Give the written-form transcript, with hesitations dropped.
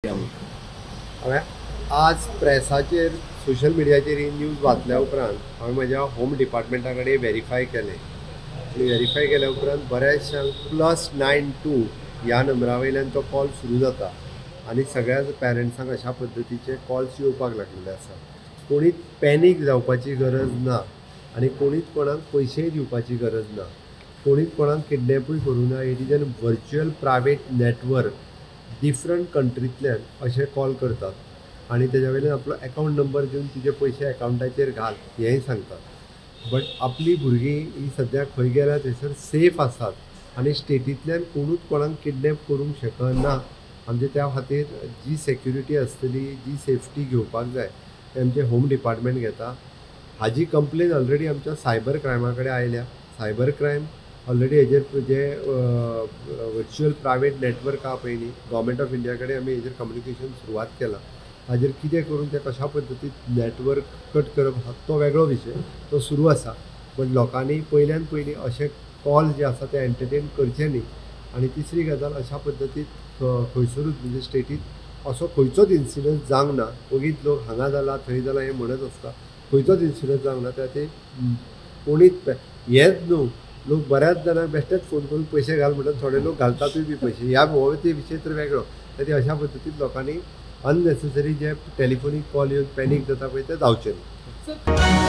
हांवें आज प्रेसाचेर सोशल मिडियाचेर ही न्यूज वाचल्या उपरांत हांवें म्हज्या होम डिपार्टमेंटा कडेन वेरीफाय केलें आनी वेरीफाय केल्या उपरांत बऱ्याचशांक +92 ह्या नंबरा वयल्यान तो कॉल सुरू जाता आनी सगळ्याच पेरंट्सांक अशा पद्दतीचे कॉल्स येवपाक लागलेले आसा. कोणीच पॅनीक जावपाची गरज ना आनी कोणीच कोणाक पयशेय दिवपाची गरज ना, कोणीच कोणाक किडनॅपूय करूं ना. It is an virtual private network, different कंट्रींतल्यान अशे कॉल करतात आनी तेज्या वयल्यान आपलो एकावंट नंबर दिवन तुजे पयशे एकावंटाचेर घाल हेंय सांगतात. बट आपली भुरगीं ही सद्याक खंय गेल्या थंयसर सेफ आसात आनी स्टेटींतल्यान कोणूच कोणाक किडनॅप करूंक शकना. आमचे त्या खातीर जी सेक्युरिटी आसतली, जी सेफ्टी घेवपाक जाय ते आमचें होम डिपार्टमेंट घेता. हाजी कंप्लेन ऑलरेडी आमच्या सायबर क्रायमा कडेन आयल्या. सायबर क्रायम ऑलरेडी हेजेर जे वर्च्युअल प्रायवेट नेटवर्क आहा पळय न्ही, गव्हर्मेंट ऑफ इंडिया कडेन आमी हेजेर कम्युनिकेशन सुरवात केलां. ताजेर कितें करून तें कशा पद्दतीन नेटवर्क कट करप आसा तो वेगळो विशय, तो सुरू आसा. बट लोकांनी पयल्यान पयलीं अशे कॉल जे आसा ते एंटरटेन करचे न्ही. आनी तिसरी गजाल, अशा पद्दतीन खंयसरूच म्हणजे स्टेटींत असो खंयचोच इन्सिडंट जावंक ना. वगीत लोक हांगा जाला थंय जाला हें म्हणत आसता, खंयचोच इन्सिडंट जावंक ना. त्या खातीर कोणीच हेंच न्हू, लोक बऱ्याच जाणांक बेश्टेच फोन करून पयशे घाल म्हणटात, थोडे लोक घालतातूय बी पयशे. ह्या हो ते विशय तर वेगळो. त्या अशा पद्दतीन लोकांनी अननेसेसरी जे टेलिफोनीक कॉल येवन पॅनीक जाता पळय ते जावचें न्ही.